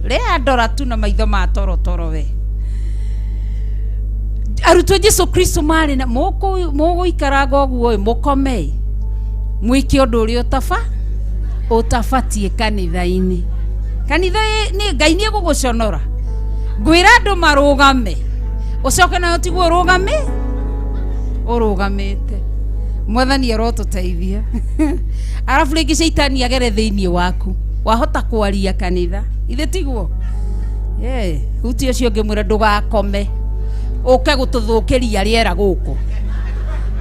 Rĩa ndora tu na maitho ma torotoro we. Arutwo Jesu Kristo marĩ na mũgũikaranga ũguo ĩ, mũkome mwĩke ũndũ ũrĩa ũtabatiĩ kanitha-inĩ. Kanitha nĩ Ngai nĩ egũgũconora. Ngwĩra andũ marũgame, ũcoke nawe ũtigwo ũrũgamĩte. Mwathani arotũteithia. Arabu rĩngĩ caitani agere thĩinĩ waku, wahota kwaria kanitha, ithe tiguo? Yeah, hutia ũcio ũngĩ mwĩre ndũgakome, ũke gũtũthũkĩria rĩera gũkũ.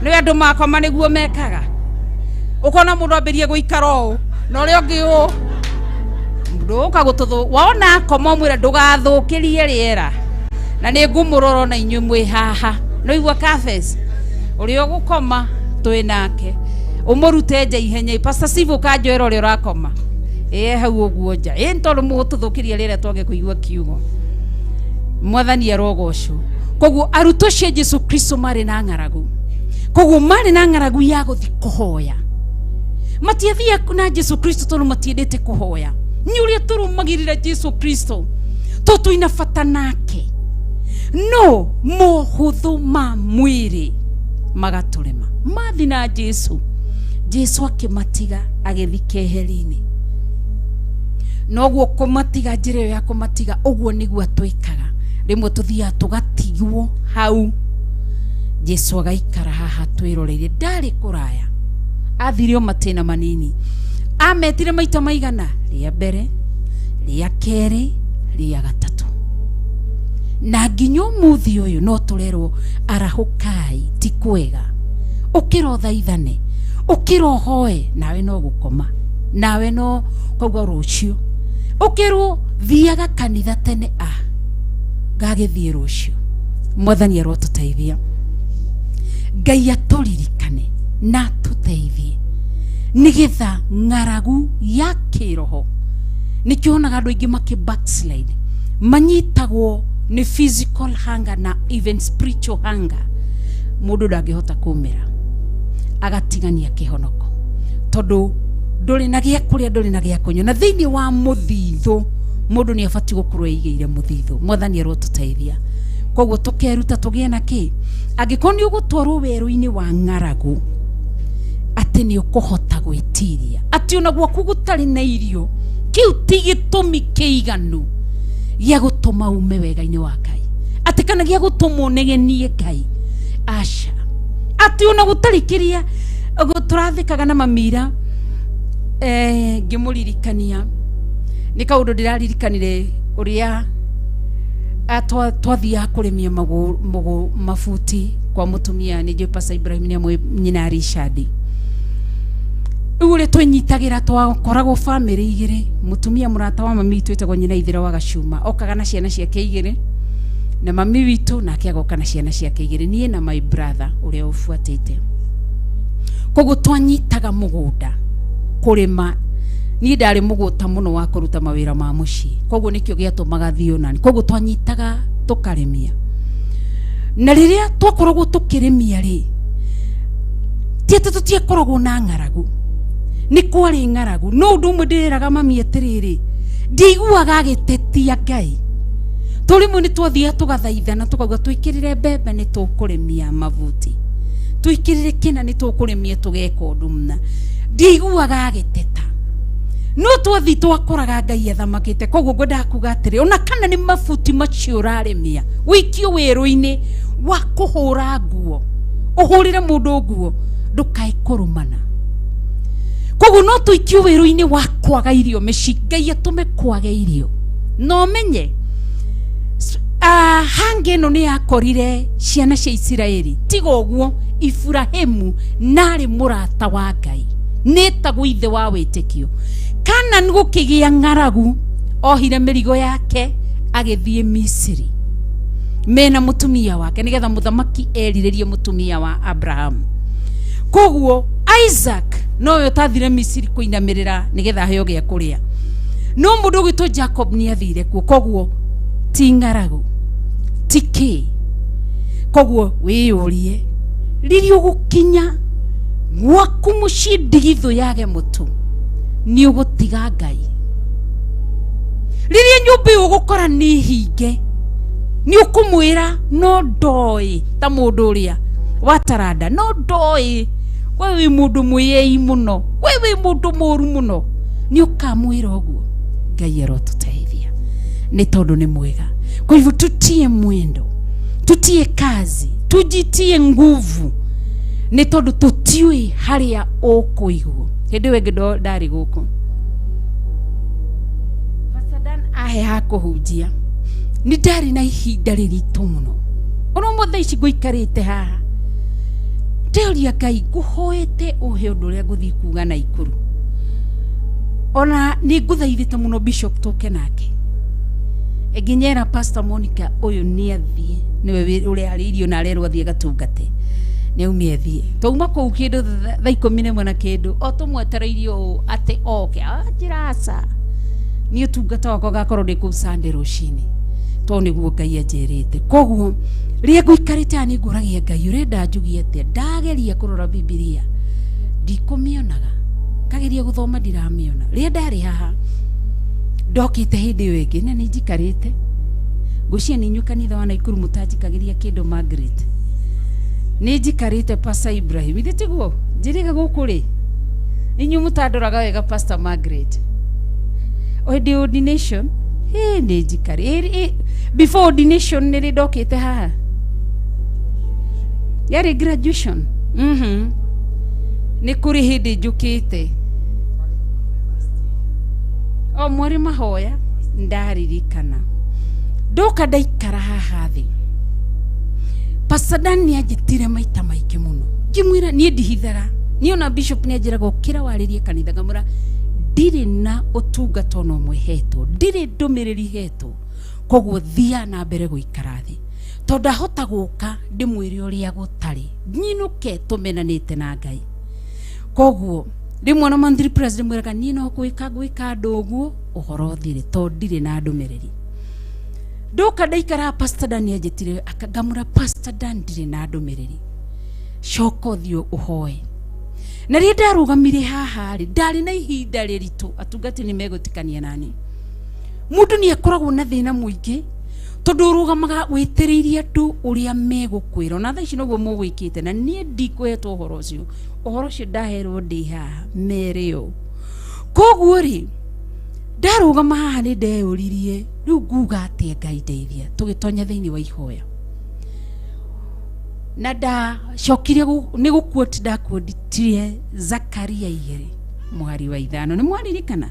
Nĩ andũ makoma nĩguo mekaga. Ũkona mũndũ ambĩrie gũikara ũũ na ũrĩa ũngĩ ũũ, ndũka gũtũthũ, wona akoma ũmwĩre ndũgathũkĩrie rĩera, na nĩ ngũmũrora ona inyuĩ mwĩ haha. Nĩwaigua Kafes? Ũrĩa ũgũkoma twĩ nake, ũmũrute nja ihenya. Pastor Steve ũkanjoera ũrĩa ũrakoma, ĩĩ hau ũguo nja, ĩĩ nĩ tondũ mũgũtũthũkĩria rĩera twage kũigua kiugo. Mwathani arogocwo. Koguo arutwo acio a Jesu Kristo marĩ na ng'aragu, koguo marĩ na ng'aragu ya gũthiĩ kũhoya. Matiathia na Jesu Kristo tondũ matiendete kũhoya. Nĩ ũrĩa tũrũmagĩrĩra Jesu Kristo to twĩna bata nake, no mohũthũ ma mwĩrĩ magatũrema. Mathi na Jesu, Jesu akĩmatiga agĩthi keheri-inĩ. Noguo kũmatiga, njĩra ĩyo ya kũmatiga, ũguo nĩguo atwĩkaga. Rĩmwe tũthiaga tũgatigwo hau, Jesu agaikara haha twĩroreire. Ndarĩ kũraya, athire o matĩna manini. Ametire maita maigana? Rĩa mbere, rĩa kerĩ, rĩa gatatũ. Na nginya ũmũthĩ ũyũ no tũrerwo arahũkai, ti kwega. Ũkĩra ũthaithane, ũkĩra ũhoe, nawe no gũkoma, nawe no kauga rũciũ. Ũkĩrwo thiaga kanitha tene, a ngagĩthiĩ rũciũ. Mwathani arotũteithia. Ngai atũririkane na atũteithie nĩgetha ng'aragu ya kĩroho, nĩkĩo wonaga andũ aingĩ makĩ backslide, manyitagwo nĩ physical hunger na even spiritual hunger. Mũndũ ndangĩhota kũmĩra, agatigania kĩhonoko tondũ ndũrĩ na gĩa kũrĩa, ndũrĩ na gĩa kũnyua. Na thĩinĩ wa mũthithũ mũndũ nĩ abatiĩ gũkorwo eigĩire mũthithũ. Mwathani arotũteithia. Koguo tũkeruta tũgĩe na kĩ, angĩkorwo nĩ ũgũtwarwo werũ-inĩ wa ng'aragu, atĩ nĩ ũkũhota gwĩtiria atĩ ona gwaku gũtarĩ na irio, kĩu ti gĩtũmi kĩiganu gĩa gũtũma ume wega-inĩ wa Ngai, atĩ kana gĩa gũtũma ũnegenie Ngai. Aca, atĩ ona gũtarĩ kĩrĩa tũrathĩkaga na mamira. Ngĩmũririkania nĩ kaũndũ ndĩraririkanire ũrĩa twathiaga kũrĩmia mabuti kwa mũtumia nĩ njũĩ Pastor Ibrahim nĩ amũĩ nyina Richard. Rĩu ũrĩa twenyitagĩra, twakoragwo bamĩrĩ igĩrĩ. Mũtumia mũrata wa mami witũ wĩtagwo nyina Ithĩra wa Gacuma okaga na ciana ciake igĩrĩ, na mami witũ nake agoka na ciana ciake igĩrĩ, niĩ na my brother ũrĩa ũbuatĩte. Koguo twanyitaga mũgũnda kũrĩma. Niĩ ndarĩ mũgũta mũno wa kũruta mawĩra ma mũciĩ, koguo nĩkĩo gĩatũmaga thiĩ onani. Koguo twanyitaga tũkarĩmia, na rĩrĩa twakoragwo tũkĩrĩmia rĩ, ti atĩ tũtiakoragwo na ng'aragu, nĩ kwarĩ ng'aragu. No ũndũ ũmwe ndĩreraga mami atĩrĩrĩ, ndiaiguaga agĩtetia Ngai. To rĩmwe nĩ twathiaga tũgathaithana tũkauga twĩkĩrĩre mbembe nĩ tũkũrĩmia mabuti, twĩkĩrĩre kĩna nĩ tũkũrĩmia tũgeka ũndũ mũna. Ndiaiguaga agĩteta, no twathi twakoraga Ngai athamakĩte. Koguo ngwendaga kuga atĩrĩ, ona kana nĩ mabuti macio ũrarĩmia, wĩikio werũ-inĩ wa kũhũra nguo, ũhũrĩre mũndũ nguo, ndũkae kũrumana. Koguo no tũikio werũ-inĩ wa kwaga irio mĩciĩ, Ngai atũme kwage irio. Na ũmenye hanga ĩno nĩ yakorire ciana cia Isiraeli. Tiga ũguo, Iburahimu narĩ mũrata wa Ngai, nĩtagwo ithe wa wĩtĩkio. Kana gũkĩgĩa ng'aragu, ohire mĩrigo yake agĩthiĩ Misiri mena mũtumia wake, nĩgetha mũthamaki erirĩrie mũtumia wa Abrahamu. Koguo Isaac nowe ũtathire Misiri kũinamĩrĩra nĩgetha aheo gĩa kũrĩa, no mũndũ ũgwĩtwo Jacob nĩ athire kuo. Koguo ti ng'aragu, ti kĩ. Koguo wĩyũrie, rĩrĩa ũgũkinya gwaku mũciĩ ndigithũ yage mũtu, nĩ ũgũtiga Ngai? Rĩrĩa nyũmba ĩyo ũgũkora nĩ hinge, nĩ ũkũmwĩra no ndoĩ ta mũndũ ũrĩa wa taranda, no ndoĩ we wĩ mũndũ mwĩyei mũno, we wĩ mũndũ mũru mũno, nĩ ũkamwĩra ũguo. Ngai arotũteithia nĩ tondũ nĩ mwega. Kwa hivyo tutie mwendo, tutie kazi, tujitie nguvu, nĩ tondũ tũtiũĩ harĩa ũkũigwo. Hĩndĩ ĩyo ĩngĩ ndarĩ gũkũ, Pastor Dan ahe ha kũhunjia, nĩ ndarĩ na ihinda rĩritũ mũno. Ona ũmũthĩ ici ngũikarĩte haha ndeoria Ngai, ngũhoete ũhe ũndũ ũrĩa ngũthiĩ kuga Naikuru. Ona nĩ ngũthaithĩte mũno bishop tũke nake, nginyera Pastor Monica ũyũ nĩ athiĩ, nĩwe ũrĩa arĩirio na arerwo athiĩ agatungate, nĩ aumie athiĩ. Twauma kũu kĩndũ thaa 11 na kĩndũ, o tũmwetereirie ũũ atĩ oke, anjĩra aca, niĩ ũtungata wakwa ngakorwo ndĩ kũu Sunday rũcinĩ, tondũ nĩguo Ngai anjĩrĩte. Koguo rĩrĩa ngũikarĩte haha nĩ ngũragia Ngai, ũrenda njugie atĩa? Ndageria kũrora Bibilia ndikũmĩonaga, ngageria gũthoma ndiramĩona. Rĩrĩa ndarĩ haha ndokĩte hĩndĩ ĩyo ĩngĩ na nĩ njikarĩte, ngwĩciria nĩ inyuĩ kanitha wa Naikuru mũtanjikagĩria kĩndũ Margaret, nĩ njikarĩte Pastor Ibrahim, ithe tiguo njĩrĩga gũkũ rĩ, inyuĩ mũtandoraga wega Pastor Margaret, o hĩndĩ ya ordination ĩ nĩ njikarĩ before ordination nĩ rĩ ndokĩte haha, yarĩ graduation. Nĩ kũrĩ hĩndĩ njũkĩte o mwarĩ mahoya, ndaririkana ndoka ndaikara haha thĩ, Pastor Dan nĩ anjĩtire maita maingĩ mũno, ngĩmwĩra niĩ ndihithaga. Niĩ ona bishop nĩ anjĩraga ũkĩra warĩrie kanitha, ngamwĩra ndirĩ na ũtungata ona ũmwe hetwo, ndirĩ ndũmĩrĩri hetwo, koguo thia na mbere gũikara thĩ, tondũ ndahota gũka ndĩmwĩre ũrĩa gũtarĩ, nyinũke tũmenanĩte na Ngai. Koguo rĩmwe na monthly press ndĩmwĩraga niĩ no gwĩka ngwĩka andũ ũguo ũhoro ũthire, tondũ ndirĩ na ndũmĩrĩri. Ndoka ndaikara, Pastor Dan anjĩtire, ngamwĩra Pastor Dan ndirĩ na ndũmĩrĩri, coka ũthiĩ ũhoe. Na rĩrĩa ndarũgamire haha rĩ, ndarĩ na ihinda rĩritũ, atungati nĩ megũtikania nani. Mũndũ nĩ akoragwo na thĩna mũingĩ tondũ ũrũgamaga wĩtĩrĩirie andũ ũrĩa megũkwĩra. Ona thaa ici noguo mũgwĩkĩte, na niĩ ndikũhetwo ũhoro ũcio, ũhoro ũcio ndaherwo ndĩ haha mere ũũ. Koguo rĩ, ndarũgama haha nĩ ndeyũririe rĩu nguga atĩa, Ngai ndeithia. Tũgĩtonya thĩinĩ wa ihoya na ndacokire nĩ gũkuoti ndakuotire Zakaria 2:5, nĩ mwaririkana,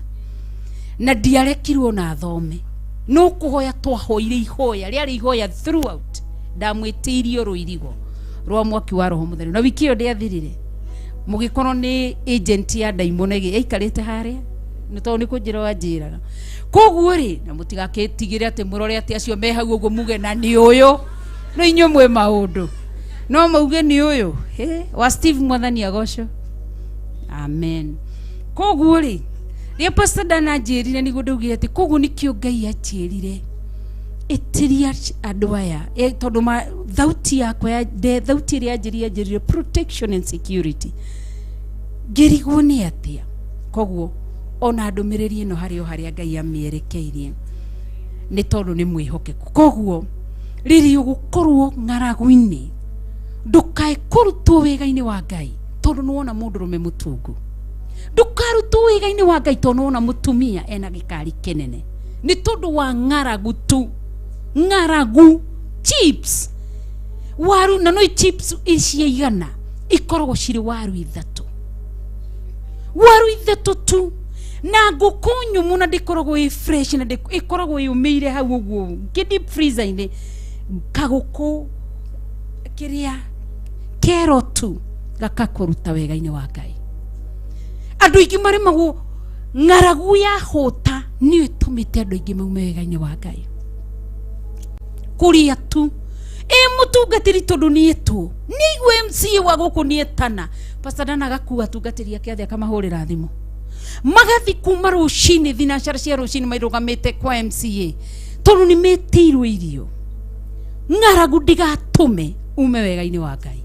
na ndiarekirwo na thome, no kũhoya twahoire ihoya rĩarĩ ihoya throughout. Ndamwĩtĩirie rũirigo rwa mwaki wa Roho Mũtheru, na wiki ĩyo ndĩathirire mũgĩkorwo nĩ agent ya ndaimono ĩgĩ yaikarĩte harĩa, nĩ tondũ nĩ kũnjĩra wanjĩraga. Koguo rĩ, na mũtigakĩtigĩre atĩ mũrore atĩ acio me hau ũguo muge na nĩ ũyũ, no inyuĩ mwĩ maũndũ no mauge nĩ ũyũ. Hĩ, wa Steve, Mwathani agocwo, amen. Koguo rĩ, rĩrĩa Pastor Dan anjĩrire, nĩguo ndaugire atĩ koguo nĩkĩo Ngai anjĩrire ĩtĩria andũ aya, tondũ thauti yakwa ya thauti ĩrĩa anjĩrire, anjĩrire protection and security, ngĩrigwo nĩ atĩa. Koguo ona ndũmĩrĩri ĩno harĩ o harĩa Ngai amĩerekeirie, nĩ tondũ nĩ mwĩhokeku. Koguo rĩrĩa ũgũkorwo ng'aragu-inĩ, ndũkae kũrutwo wĩga-inĩ wa Ngai tondũ nĩ wona mũndũrũme mũtungu, ndũkarutwo wĩga-inĩ wa Ngai tondũ nĩ wona mũtumia ena gĩkari kĩnene, nĩ tondũ wa ng'aragu tu, ng'aragu chips waru, na no chips icia 100 ikoragwo cirĩ waru 3, waru 3 tu, na ngũkũ nyũmũ, na ndĩkoragwo ĩ fresh, na ĩkoragwo yũmĩire hau ũguo ngĩ deep freezer-inĩ, kagũkũ kĩrĩa kero tu gakakũruta wega-inĩ wa Ngai. Andũ aingĩ maremagwo, ng'aragu ya hũta nĩyo ĩtũmĩte andũ aingĩ maume wega-inĩ wa Ngai. Kũrĩa tu ĩ mũtungatĩri tondũ nĩ etwo, nĩ igua MCA wa gũkũ nĩ etana, Pastor Dan agakua atungatĩri ake othe, akamahũrĩra thimũ, magathi kuma rũcinĩ thinacara cia rũcinĩ mairũgamĩte kwa MCA tondũ nĩ metĩirwo irio. Ng'aragu ndigatũme ume wega-inĩ wa Ngai,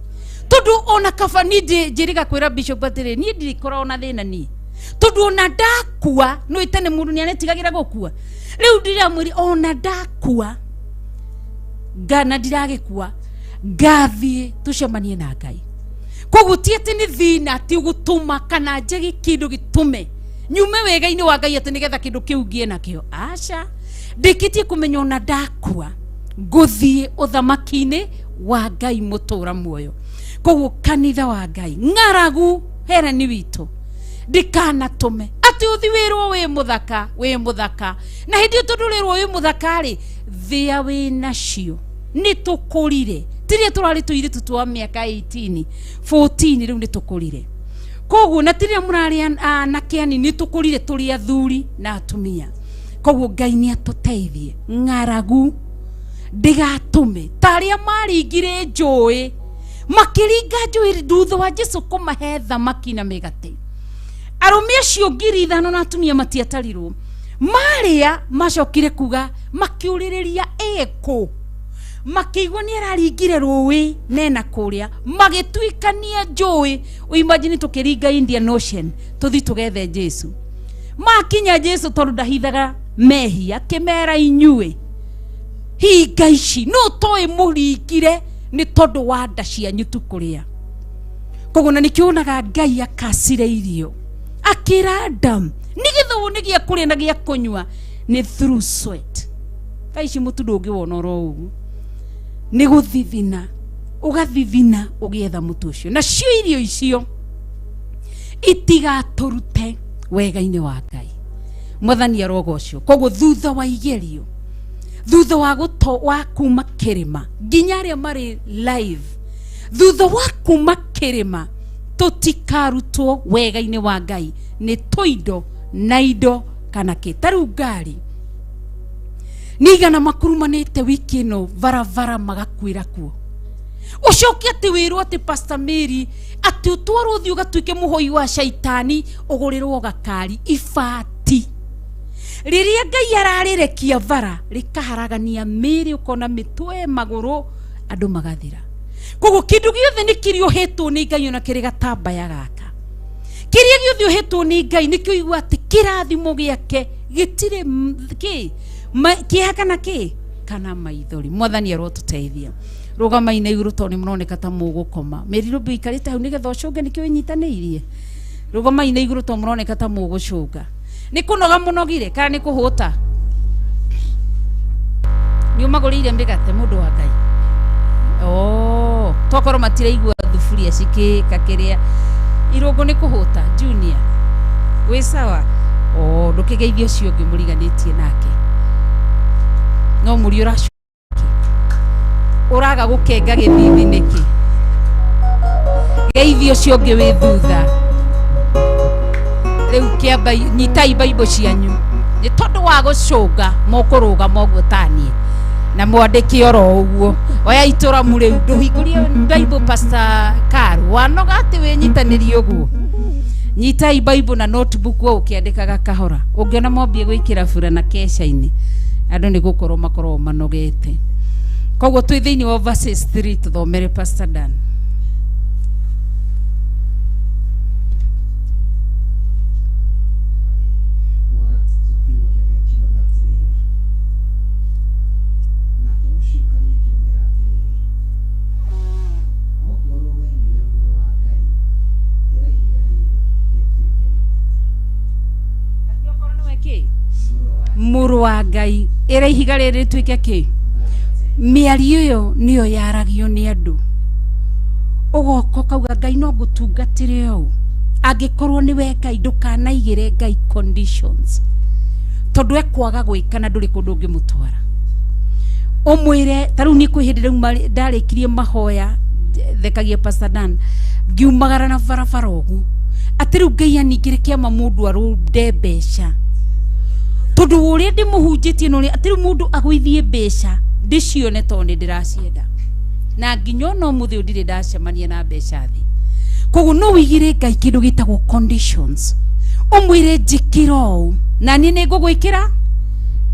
tondũ ona kaba niĩ njĩrĩga kwĩra bishop atĩrĩ, niĩ ndirĩkoragwo na thĩna niĩ, tondũ ona ndakua nĩ tene mũndũ nĩ anetigagĩra gũkua. Rĩu ndiramwĩri ona ndakua ngana ndiragĩkua ngathiĩ tũcemanie na Ngai. Koguo ti atĩ nĩ thĩna atĩ ũgũtũma kana njage kĩndũ gĩtũme nyume wega-inĩ wa Ngai atĩ nĩgetha kĩndũ kĩu ngĩe nakĩo. Aca, ndĩkĩtie kũmenya ona ndakua ngũthiĩ ũthamaki-inĩ wa Ngai mũtũra muoyo. Koguo kanitha wa Ngai, ng'aragu herani witũ ndikanatũme atĩ ũthi wĩrwo wĩ mũthaka, wĩ mũthaka, na hĩndĩ ĩyo tondũ ũrĩrwo wĩ mũthaka rĩ, thĩa wĩ nacio. Nĩ tũkũrire, tiria tũrarĩ tũirĩtu twa mĩaka 18 14, rĩu nĩ tũkũrire. Koguo na tiria mũrarĩ anake anini, nĩ tũkũrire tũrĩ athuri na atumia. Koguo Ngai nĩ atũteithie, ng'aragu ndĩgatũme ta arĩa maringire njũĩ, makĩringa njũĩ thutha wa Jesu kũmahe thamaki na mĩgate. Arũme acio 5,000 na atumia matiatarirwo, marĩa macokire kuga makĩũrĩrĩria ĩkũ, makĩigua nĩ araringire rũĩ nena kũrĩa, magĩtuikania njũĩ. Imagine tũkĩringa Indian Ocean tũthi tũgethe Jesu. Makinya Jesu tondũ ndahithaga mehia, akĩmera inyuĩ hinga ici no toĩ mũringire nĩ tondũ wa nda cianyu tu kũrĩa. Koguo na nĩkĩo wonaga Ngai akacire irio akĩra Adam nĩgetha wone gĩa kũrĩa na gĩa kũnyua nĩ through sweat. Thaa ici mũtu ndũngĩwona oro ũguo, nĩ gũthithina, ũgathithina ũgĩetha mũtu ũcio. Nacio irio icio itigatũrute wega-inĩ wa Ngai. Mwathani arogocwo. Koguo thutha wa igerio, thutha wa gũto wa kuma kĩrĩma nginya arĩa marĩ live, thutha wa kuma kĩrĩma tũtikarutwo wega-inĩ wa Ngai nĩ tũindo na indo kana kĩ. Ta rĩu ngari nĩ igana makurumanĩte wiki ĩno barabara magakuĩra kuo, ũcoke atĩ wĩrwo atĩ Pastor Mary atĩ ũtwarwo ũthiĩ ũgatuĩke mũhoi wa caitani ũgũrĩrwo gakari ibati. Rĩrĩa Ngai ararĩrekia bara rĩkaharagania mĩĩrĩ, ũkona mĩtwe magũrũ andũ magathira. Koguo kĩndũ gĩothe nĩ kĩrĩa ũhetwo nĩ Ngai ona kĩrĩ gatambaya gaka, kĩrĩa gĩothe ũhetwo nĩ Ngai nĩkĩo igua atĩ kĩrathimo gĩake gĩtirĩ kĩ kĩeha kana kĩ kana maithori. Mwathani arotũteithia. Rũgamai na igũrũ tondũ nĩ mũroneka ta mũgũkoma. Mary Rũmbi ũikarĩte hau nĩgetha ũcũnge nĩkĩo wĩnyitanĩirie. Rũgamai na igũrũ tondũ mũroneka ta mũgũcũnga. Nĩ kũnoga mũnogire kana nĩ kũhũta? Nĩ ũmagũrĩire mĩgate mũndũ wa Ngai? Oh, tokorwo matiraigua thuburia cikĩka kĩrĩa. Irũngũ nĩ kũhũta, Junior. Wĩ sawa? Oh, ndũkĩgeithie ũcio ũngĩ mũriganĩtie nake. No mũriũ ũracu ũraga gũkenga gĩthithi nĩkĩ? Geithie ũcio ũngĩ wĩ thutha. Rĩu kĩamba nyitai Bible cianyu nĩ tondũ wa gũcũnga mũkũrũgama ũguo taniĩ na mwandĩke oro ũguo. Oya itũramu rĩu ndũhingũrie Bible Pastor Karu, wanoga atĩ wĩnyitanĩrie ũguo. Nyitai Bible na notebook o ũkĩandĩkaga kahora. Ũngĩona mwambie gwĩkĩra burana keca-inĩ, andũ nĩ gũkorwo makoragwo manogete. Koguo twĩ thĩinĩ wa verses 3, tũthomere Pastor Dan. Kiugo kĩa Ngai kirauga atĩrĩrĩ, nake mũcukani akĩmwĩra atĩrĩrĩ, ongorwo wee nĩwe mũrũ wa Ngai, ĩra ihiga rĩrĩ rĩtuĩke mũgate. Atĩ okorwo nĩwe kĩ? Mũrũ wa Ngai, ĩra ihiga rĩrĩ rĩtuĩke kĩ? Mĩario ĩyo nĩyo yaragio nĩ andũ. Ũgoka ũkauga Ngai no ngũtungatĩre ũũ, angĩkorwo nĩwe Ngai ndũkanaigĩre Ngai conditions, tondũ ekwaga gwĩka na ndũrĩ kũndũ ũngĩmũtwara. Ũmwĩre ta rĩu niĩ kwĩ hĩndĩ rĩu ndarĩkirie mahoya thekagia Pastor Dan, ngiumagara na barabara ũguo atĩ rĩu Ngai aningĩre kĩama mũndũ arũnde mbeca, tondũ ũrĩa ndĩmũhunjĩtie na ũrĩa atĩ rĩu mũndũ agũithie mbeca ndĩcione tondũ nĩ ndĩracienda, na nginya ona ũmũthĩ ũyũ ndirĩ ndacemania na mbeca thĩ. Koguo no ũigĩre Ngai kĩndũ gĩtagwo conditions, ũmwĩre njĩkĩra ũũ na niĩ nĩ ngũgwĩkĩra.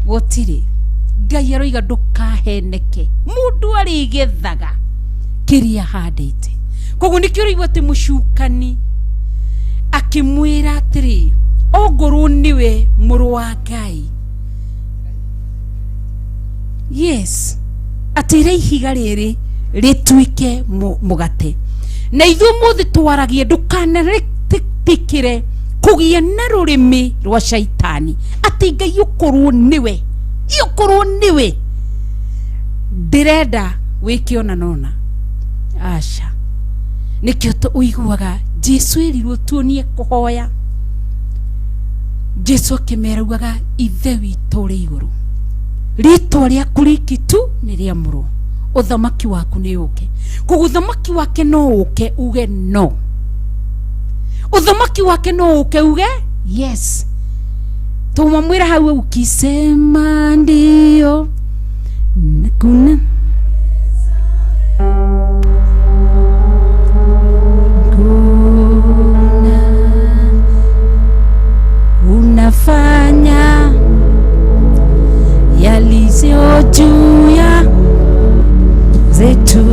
Gũtirĩ. Ngai aroiga ndũkaheneke, mũndũ arĩgethaga kĩrĩa ahandĩte. Koguo nĩkĩo ũraigua atĩ mũcukani akĩmwĩra atĩrĩ, ongorwo nĩwe mũrũ wa Ngai, Yes, atĩra ihiga rĩrĩ rĩtuĩke mũgate. Na ithuĩ mũthĩ twaragie, ndũkaneretikĩre kũgĩa na rũrĩmĩ rwa shaitani atĩ Ngai ũkorwo nĩwe, ũkorwo nĩwe ndĩrenda wĩke ona nona. Aca, nĩkĩo ũiguaga Jesu erirwo tuonie kũhoya. Jesu akĩmera ugaga, Ithe witũ ũrĩ igũrũ, rĩtwa rĩaku riki tu nĩ rĩamũrwo, ũthamaki waku nĩ ũke. Koguo ũthamaki wake no ũke uge no, ũthamaki wake no ũke uge yes. Tumamwĩra hau, ukisema ndio kuna kuna unafanya yaliyo juu ya zetu.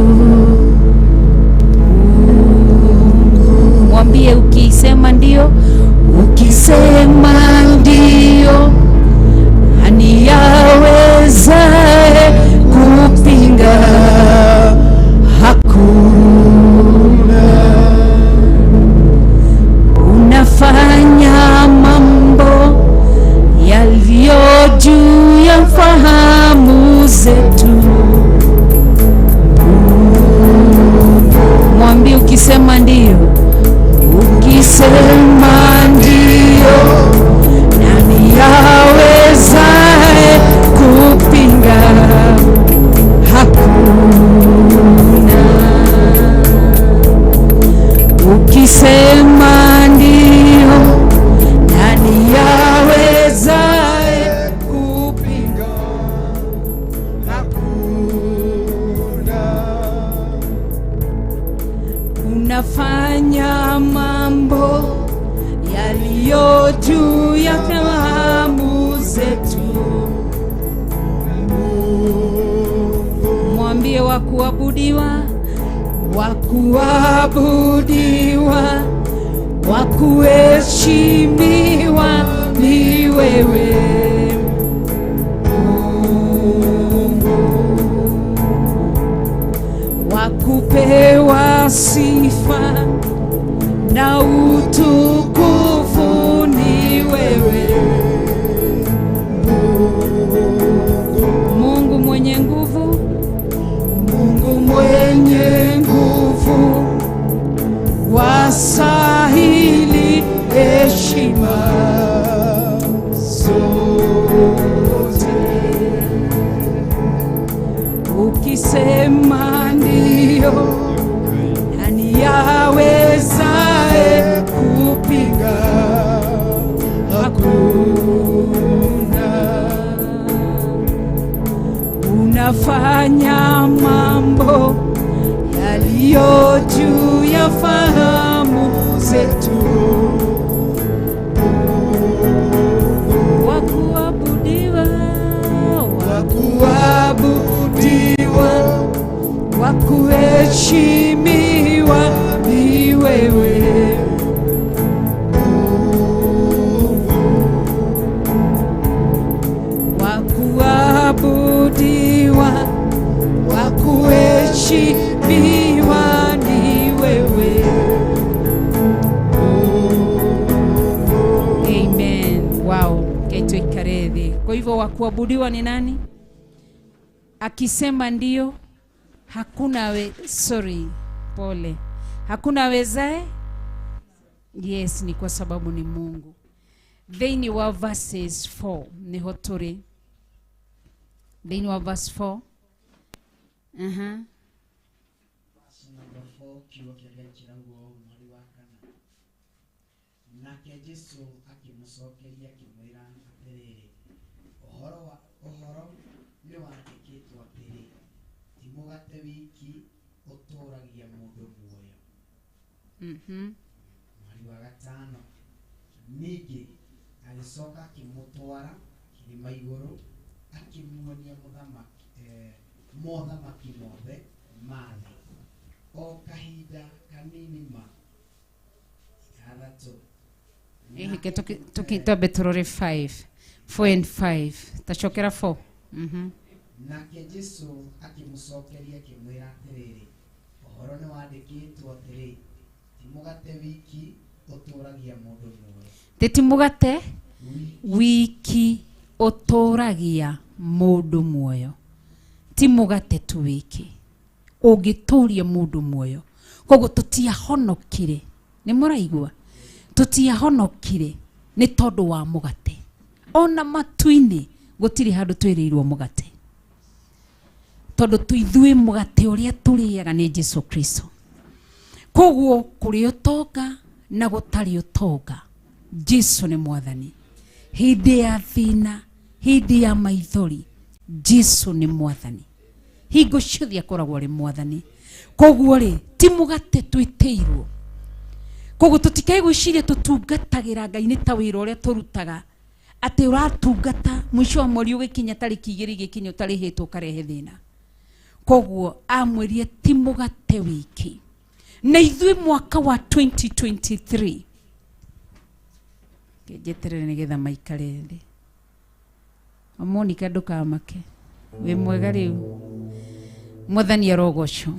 Mwambie ukisema ndio, ukisema ndio, nani awezaye kupinga? Hakuna. Unafanya mambo yaliyo juu ya fahamu zetu. Mwambie ukisema ndio, ukisema ndio, nani awezaye kupinga? Hakuna. Ukisema ndio, nani awezaye kupinga? Hakuna. Unafanya mambo yaliyo juu ya fahamu zetu. Mwambie wa kuabudiwa, wa kuabudiwa, wa kuheshimiwa ni wewe Mungu, wa kupewa sifa na utukufu ni wewe Mungu mwenye nguvu, Mungu mwenye nguvu, wastahili heshima zote. Ukisema ndio, nani awezaye kupinga? Hakuna. Unafanya mambo yaliyo juu ya fahamu zetu. Wa kuabudiwa, wa kuabudiwa, wa kuheshimiwa ni wewe. Wa kuabudiwa, wa kuheshimiwa ni wewe. Amen. Wow. Ketu ikarethe. Kwa hivyo wa kuabudiwa ni nani? Akisema ndio, hakuna we, sorry, pole. Hakuna wezae? Yes, ni kwa sababu ni Mungu. Thĩinĩ wa verses 4 nĩho tũrĩ. Thĩinĩ wa verse 4. Aha. Verse number 4, kiugo kĩa Ngai kĩrauga ũũ mũhari wa kana: Nake Jesu akĩmũcokeria akĩmwĩra atĩrĩrĩ, ũhoro nĩ wandĩkĩtwo atĩrĩ, ti mũgate wiki ũtũũragia mũndũ muoyo. Mũhari wa gatano: Ningĩ agĩcoka akĩmũtwara kĩrĩma igũrũ, akĩmuonia mothamaki mothe ma thĩ o kahinda kanini ma. Ithathatũ. Ĩhĩke twambe tũrore 5 4 and 5, tacokera 4. Nake Jesu akĩmũcokeria akĩmwĩra atĩrĩrĩ, ũhoro nĩ wandĩkĩtwo atĩrĩ, ti mũgate wiki ũtũũragia mũndũ muoyo. Tĩ ti mũgate wiki ũtũũragia mũndũ muoyo, ti mũgate tu wiki ũngĩtũria mũndũ muoyo. Koguo tũtiahonokire, nĩ mũraigua, tũtiahonokire nĩ tondũ wa mũgate. Ona matu-inĩ gũtirĩ handũ twĩrĩirwo mũgate, tondũ ithuĩ mũgate ũrĩa tũrĩaga nĩ Jesu Kristo. Koguo kũrĩ ũtonga na gũtarĩ ũtonga, Jesu nĩ mwathani. Hĩndĩ ya thĩna, hĩndĩ ya maithori, Jesu nĩ mwathani. Hingo ciothe akoragwo arĩ mwathani. Koguo rĩ, ti mũgate twĩtĩirwo. Koguo tũtikae gwĩciria tũtungatagĩra Ngai nĩ ta wĩra ũrĩa tũrutaga, atĩ ũratungata mũico wa mweri ũgĩkinya tarĩki 2 igĩkinya ũtarĩhĩtwo ũkarehe thĩna. Koguo amwĩrire ti mũgate wiki. Na ithuĩ mwaka wa 2023, njeterere nĩgetha maikare thĩ. Monica ndũkamake, wĩ mwega rĩu, mwathani arogocwo.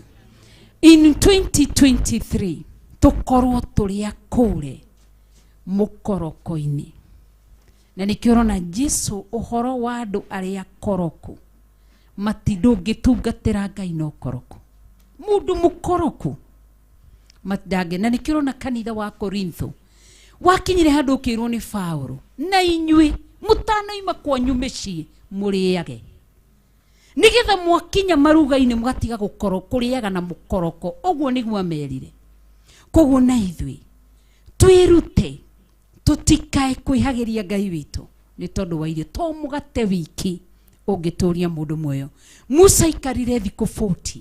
In 2023 tũkorwo tũrĩ akũre mũkoroko-inĩ, na nĩkĩo ũrona Jesu ũhoro wa andũ arĩa koroku, ndũngĩtungatĩra Ngai na ũkoroku. Mũndũ mũkoroku matindange. Na nĩkĩo ũrona kanitha wa Korintho wakinyire handũ ũkĩrwo nĩ Paũlũ, na inyuĩ mũtanoima kwanyu mĩciĩ mũrĩage, nĩgetha mwakinya maruga-inĩ mũgatiga kũrĩaga na mũkoroko. Ũguo nĩguo amerire. Koguo na ithuĩ twĩrute tũtikae kwĩhagĩria Ngai witũ nĩ tondũ wa irio. To mũgate wiki ũngĩtũria mũndũ muoyo. Musa aikarire thikũ 40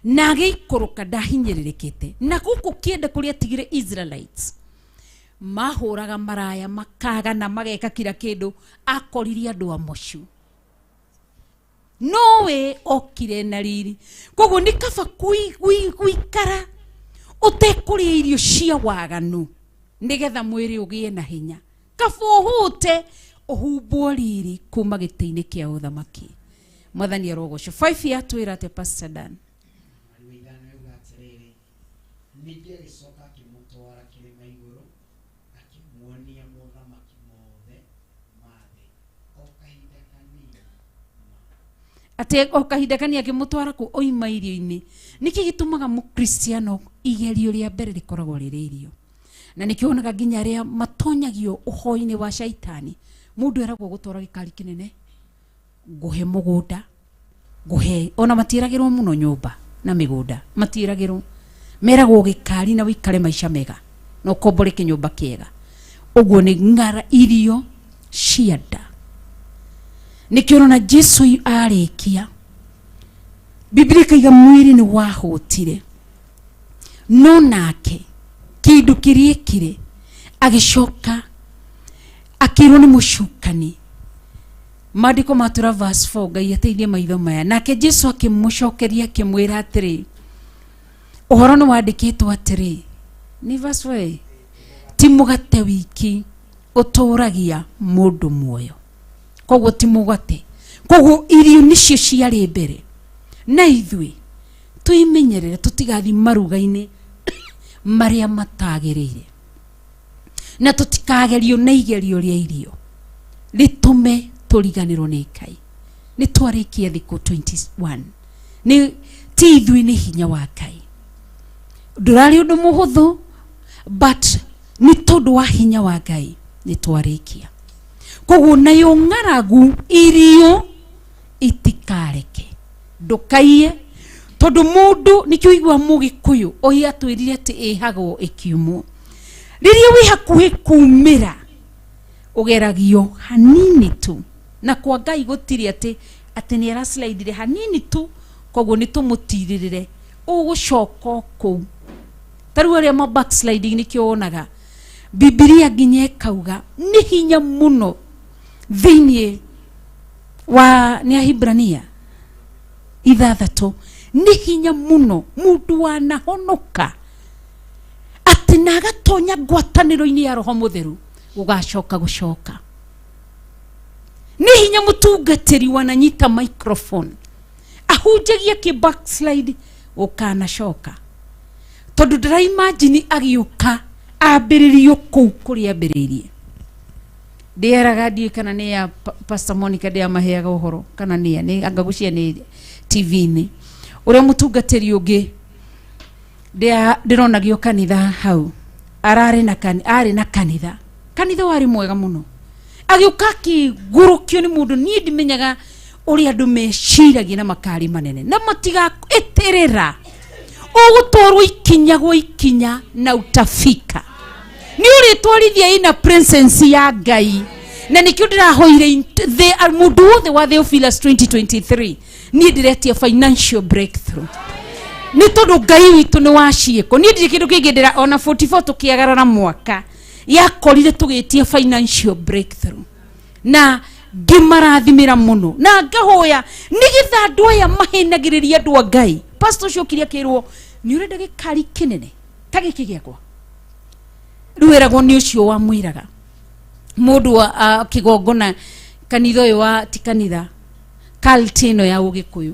na agĩikũrũka ndahinyĩrĩrĩkĩte, na gũkũ kĩanda kũrĩa atigire Israelites mahũraga maraya, makagana, mageka kila kĩndũ, akorire andũ a mũcu nowe okire na riri. Koguo nĩ kaba gũikara ũtekũrĩa irio cia waganu nĩgetha mwĩrĩ ũgĩe na hinya, kaba ũhũte ũhumbwo riri kuma gĩtĩ-inĩ kĩa ũthamaki. Mwathani arogocwo. 5 yatwĩra atĩa, Pastor Dan? Mweri wa 5 yuga atĩrĩrĩ, ningĩ agĩcoka akĩmũtwara kĩrĩma igũrũ, akĩmuonia mothamaki mothe ma thĩ o kahinda kanini ma. Atĩ o kahinda kanini akĩmũtwara kũ oima irio-inĩ. Nĩkĩ gĩtũmaga mũkristiano igerio rĩa mbere rĩkoragwo rĩrĩ irio? Na nĩkĩo wonaga nginya arĩa matonyagio ũhoi-inĩ wa caitani, mũndũ eragwo gũtwara gĩkari kĩnene, ngũhe mũgũnda, ngũhe, ona matiĩragĩrwo mũno nyũmba na mĩgũnda, matiĩragĩrwo, meragwo gĩkari na wĩikare maica mega na ũkombore kĩnyũmba kĩega. Ũguo nĩ ng'ara irio cia nda. Nĩkĩo ũrona Jesu arĩkia, Biblia ĩkaiga mwĩrĩ nĩ wahũtire, no nake kĩndũ kĩrĩa ekire agĩcoka akĩrwo nĩ mũcukani. Maandĩko matũra verse 4, Ngai ateithie maitho maya. Nake Jesu akĩmũcokeria akĩmwĩra atĩrĩ, ũhoro nĩ wandĩkĩtwo atĩrĩ, nĩ verse 4, ti mũgate wiki ũtũũragia mũndũ muoyo. Koguo ti mũgate, koguo irio nĩcio ciarĩ mbere. Na ithuĩ twĩmenyerere tũtigathiĩ maruga-inĩ marĩa matagĩrĩire, na tũtikagerio na igerio rĩa irio rĩtũme tũriganĩrwo nĩ Ngai. Nĩ twarĩkia thikũ 21, nĩ ti ithuĩ, nĩ hinya wa Ngai. Ndũrarĩ ũndũ mũhũthũ, but nĩ tondũ wa hinya wa Ngai nĩ twarĩkia. Koguo nayo ng'aragu irio itikareke ndũkaiye, tondũ mũndũ nĩkĩo igua mũgĩkũyũ oi atwĩrire atĩ ĩhagwo ĩkiumwo. Rĩrĩa wĩ hakuhĩ kumĩra ũgeragio hanini tu, na kwa Ngai gũtirĩ atĩ atĩ nĩ araslidire hanini tu, koguo nĩ tũmũtirĩrĩre ũgũcoka kũu. Ta rĩu arĩa ma backsliding, nĩkĩo wonaga Bibilia nginya ĩkauga nĩ hinya mũno thĩinĩ wa nĩ Ahibrania 6, nĩ hinya mũno mũndũ wanahonoka atĩ na agatonya ngwatanĩro-inĩ ya Roho Mũtheru gũgacoka gũcoka. Nĩ hinya mũtungatĩri wananyita microphone ahunjagia kĩ backslide ũkanacoka, tondũ ndĩraimagine agĩũka ambĩrĩrio kũu kũrĩa ambĩrĩirie. Ndĩeraga ndiũĩ kana nĩ ya Pastor Monica ndĩamaheaga ũhoro kana nĩ ya nĩ anga gũcia nĩ TV-inĩ ũrĩa mũtungatĩri ũngĩ ndĩronagio kanitha hau ararĩ na arĩ na kanitha, kanitha warĩ mwega mũno, agĩũka akĩgũrũkio nĩ mũndũ. Niĩ ndimenyaga ũrĩa andũ meciragia na makari manene na matigaĩtĩrĩra ũgũtwarwo ikinya gwa ikinya na utafika. Nĩ ũrĩtwarithia ina presence ya Ngai, na nĩkĩo ndĩrahoire mũndũ wothe wa Theophilus 2023. Niĩ ndĩretia financial breakthrough nĩ tondũ Ngai witũ nĩ wa ciĩko. Niĩ ndirĩ kĩndũ kĩngĩ ndĩra ona 44 tũkĩagarara mwaka yakorire tũgĩtia financial breakthrough na ngĩmarathimĩra mũno na ngahoya nĩgetha andũ aya mahenagĩrĩria andũ a Ngai. Pastor ũcio okire akĩrwo nĩ ũrenda gĩkari kĩnene ta gĩkĩ gĩakwa, rĩu eragwo nĩ ũcio wamwĩraga mũndũ wa kĩgongona kanitha ũyũ wa ti kanitha cult ĩno ya ũgĩkũyũ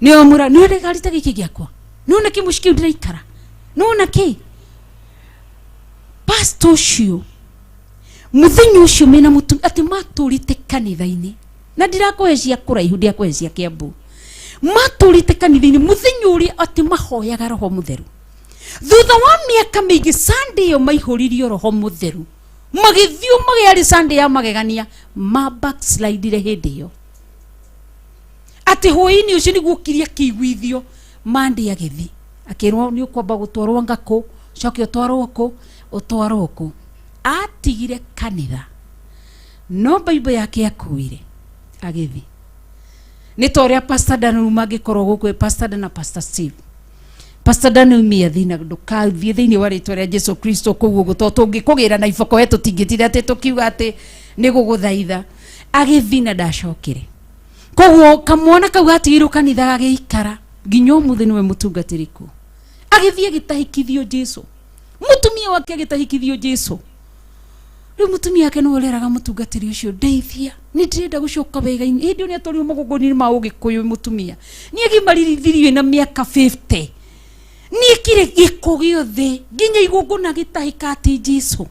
nĩ wamwĩra nĩ ũrenda gĩkari ta gĩkĩ gĩakwa, nĩ wona kĩmũciĩ kĩu ndĩraikara, nĩ wona kĩ. Pastor ũcio muthenya ũcio mena mũtumia atĩ matũrĩte kanitha-inĩ, na ndirakũhe cia kũraihu, ndirakũhe cia Kĩambu, matũrĩte kanitha-inĩ muthenya ũrĩa atĩ mahoyaga roho mũtheru thutha wa mĩaka mĩingĩ. Sunday ĩyo maihũririo roho mũtheru magĩthiũ magĩarĩ Sunday ya magegania ma backslidire hĩndĩ ĩyo atĩ hwaĩ-inĩ ũcio nĩguo kirie akĩiguithio mandi agĩthi akĩrwo nĩ ũkwamba gũtwarwo ngakũ, coke ũtwarwo kũ, ũtwarwo kũ. Atigire kanitha no Bible yake akuire agĩthi. Nĩ ta ũrĩa Pastor Dan rĩu mangĩkorwo gũkũ, Pastor Dan na Pastor Steve. Pastor Dan umia thina ndũkathiĩ thĩinĩ wa rĩtwa rĩa Jesu Kristo kũu ũguo tondũ tũngĩkũgĩra na iboko we tũtingĩtinda atĩ tũkiuga atĩ nĩ gũgũthaitha. Agĩthiĩ na ndacokire. Koguo kamwana kau gatigirwo kanitha gagĩikara nginya ũmũthĩ nĩwe mũtungatĩri kuo. Agĩthiĩ agĩtahikithio Jesu, mũtumia wake agĩtahikithio Jesu. Rĩu mũtumia wake nĩwe ũreraga mũtungatĩri ũcio, ndeithia, nĩ ndĩrenda gũcoka wega-inĩ. Hĩndĩ ĩyo nĩ atwarirwo magongona-inĩ ma ũgĩkũyũ. Mũtumia nĩ agimarithirio na mĩaka 50, nĩ ekire gĩko gĩothe nginya igongona gĩtahĩka atĩ Jesu.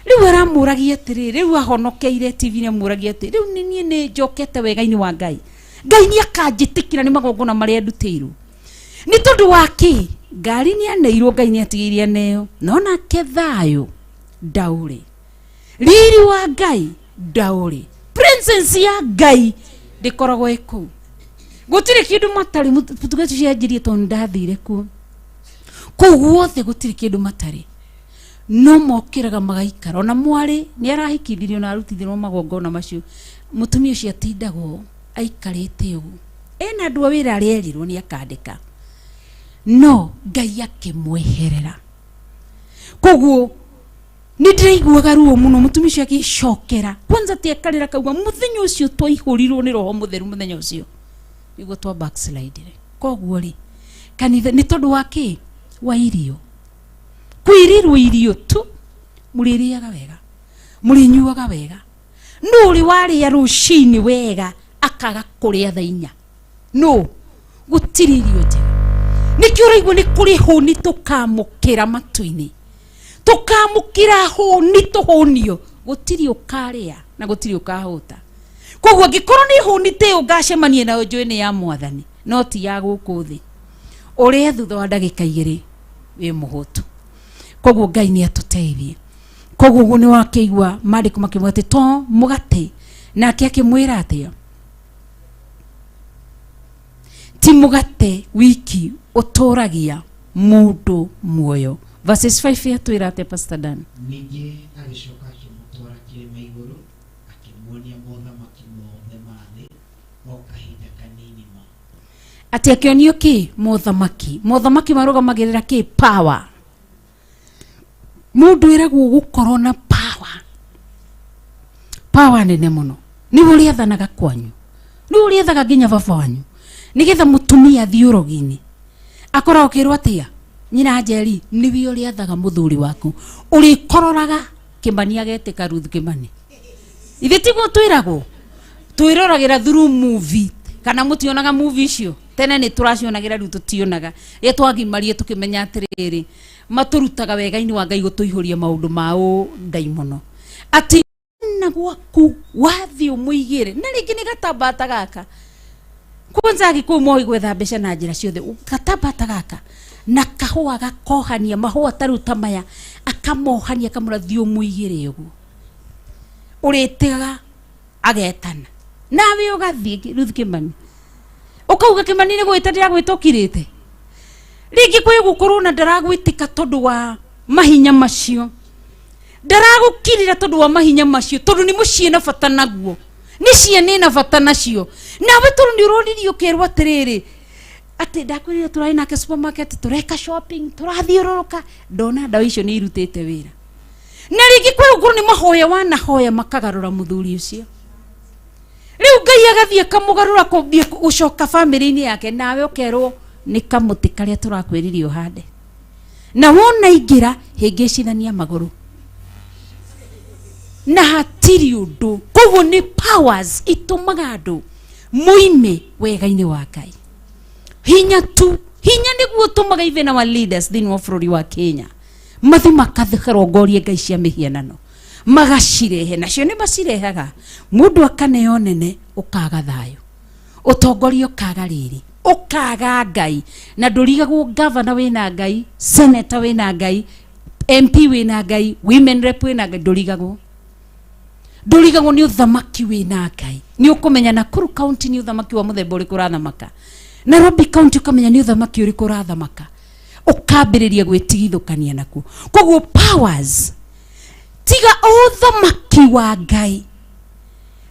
Rĩu aramũragia atĩrĩ, rĩu ahonokeire TV nĩ amũragia atĩ rĩu nĩ niĩ nĩ njokete wega-inĩ wa Ngai, Ngai nĩ akanjĩtĩkĩra nĩ magongona marĩa ndutĩirwo? Nĩ tondũ wa kĩ ngari nĩ aneirwo, Ngai nĩ atigĩire aneo, no nake thayũ ndaũrĩ, riri wa Ngai ndaũrĩ, presence ya Ngai ndĩkoragwo ĩ kũu. Gũtirĩ kĩndũ matarĩ. Mũtungati ũcio yanjirie tondũ ndathire kuo kũu guothe gũtirĩ kĩndũ matarĩ, no mokĩraga magaikara. Ona mwarĩ nĩ arahikithirio na arutithirwo magongona macio. Mũtumia ũcio atindagwo aikarĩte ũguo ena andũ a wĩra arĩa erirwo nĩ akandĩka, no Ngai akĩmweherera. Koguo nĩ ndĩraiguaga ruo mũno mũtumia ũcio agĩcokera kwanza ti akarĩra kauga mũthenya ũcio twaihũrirwo nĩ roho mũtheru, mũthenya ũcio nĩguo twa backslidire. Koguo rĩ, kanitha nĩ tondũ wa kĩ wa irio, kwĩrĩrwo irio tu, mũrĩrĩaga wega, mũrĩnyuaga wega. Nũ ũrĩ warĩa rũcinĩ wega akaga kũrĩa thaa 4? No gũtirĩ irio njega. Nĩkĩo ũraigua nĩ kũrĩ hũni tũkamũkĩra matu-inĩ, tũkamũkĩra hũni tũhũnio, gũtirĩ ũkarĩa na gũtirĩ ũkahũta. Koguo angĩkorwo nĩ hũni ta ĩyo ngacemania nayo, njũĩ nĩ ya mwathani no ti ya gũkũ thĩ, ũrĩa thutha wa ndagĩka 2 wĩ mũhũtu. Koguo Ngai nĩ atũteithie. Koguo ũguo nĩ wakĩigua maandĩko makĩmwĩra atĩ to mũgate, nake akĩmwĩra atĩa? Ti mũgate wiki ũtũragia mũndũ muoyo. Verses 5 yatwĩra atĩa, Pastor Dan? Ningĩ agĩcoka akĩmũtwara kĩrĩma igũrũ, akĩmuonia mothamaki mothe ma thĩ o kahinda kanini ma. Atĩ akĩonio kĩ? Mothamaki. Mothamaki marũgamagĩrĩra kĩ? Power. Mũndũ ĩragwo gũkorwo na power, power nene mũno, nĩwe ũrĩathanaga kwanyu, nĩwe ũrĩathaga nginya baba wanyu, nĩgetha mũtumia athiĩ ũrogi-inĩ akoragwo akĩrwo atĩa? Nyina Njeri, nĩwe ũrĩathaga mũthuri waku, ũrĩkororaga. Kĩmani agetĩka Ruth Kĩmani. Ithe tiguo twiragwo twiroragĩra through movie, kana mũtionaga movie icio tene? Nĩ tũracionagĩra, rĩu tũtionaga. Rĩrĩa twagimarie tũkĩmenya atĩrĩrĩ, matũrutaga wega-inĩ wa Ngai gũtũihũria maũndũ ma ũndaimono, atĩ na gwaku wathiĩ ũmũigĩre na rĩngĩ nĩ gatambata gaka. Kwanza Agĩkũyũ moĩ gwetha mbeca na njĩra ciothe. Gatambata gaka na kahũa gakohania mahũa ta rĩu ta maya, akamohania, akamũra thiĩ ũmũigĩre ũguo, ũrĩtĩga agetana nawe ũgathiĩ. Ruth Kimani, ũkauga Kimani nĩ gwĩta ndĩragwĩta ũkirĩte. Rĩngĩ kwĩ gũkorwo na ndaragwĩtĩka tondũ wa mahinya macio, ndaragũkirĩra tondũ wa mahinya macio, tondũ nĩ mũciĩ na bata naguo, nĩ ciana ina bata nacio. Nawe tondũ nĩ ũronirie ũkerwo atĩrĩrĩ, atĩ ndakwĩrire tũrarĩ nake supermarket, tũreka shopping, tũrathiũrũrũka, ndona ndawa icio nĩ irutĩte wĩra. Na rĩngĩ kwĩ gũkorwo nĩ mahoya wanahoya makagarũra mũthuri ũcio, rĩu Ngai agathiĩ akamũgarũra kũthiĩ gũcoka bamĩrĩ-inĩ yake. Nawe ũkerwo nĩ kamũtĩ karĩa tũrakwĩrire ũhande, na wona ingĩra hĩngĩcithania magũrũ na hatirĩ ũndũ. Koguo nĩ powers itũmaga andũ moime wega-inĩ wa Ngai. Hinya tu, hinya nĩguo ũtũmaga even our leaders thĩinĩ wa bũrũri wa Kenya mathi makarongorie ngai cia mĩhianano, magacirehe, nacio nĩ macirehaga. Mũndũ akaneo nene, ũkaga thayũ, ũtongoria ũkaga rĩrĩ, ũkaga Ngai, na ndũrigagwo gavana wĩna Ngai, senator wĩna Ngai, MP wĩna Ngai, women rep wĩna Ngai. Ndũrigagwo, ndũrigagwo nĩ ũthamaki wĩna Ngai. Nĩ ũkũmenya Nakuru County nĩ ũthamaki wa mũthemba ũrĩkũ ũrathamaka, Nairobi County ũkamenya nĩ ũthamaki ũrĩkũ ũrathamaka, ũkambĩrĩria gwĩtigithũkania nakuo. Koguo powers tiga ũthamaki wa Ngai,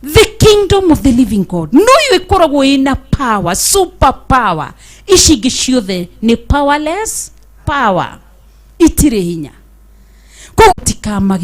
the kingdom of the living God, noyo ĩkoragwo ĩna power, super power. Ici ingĩ ciothe nĩ powerless power, itirĩ hinya. Koguo tikamagĩ.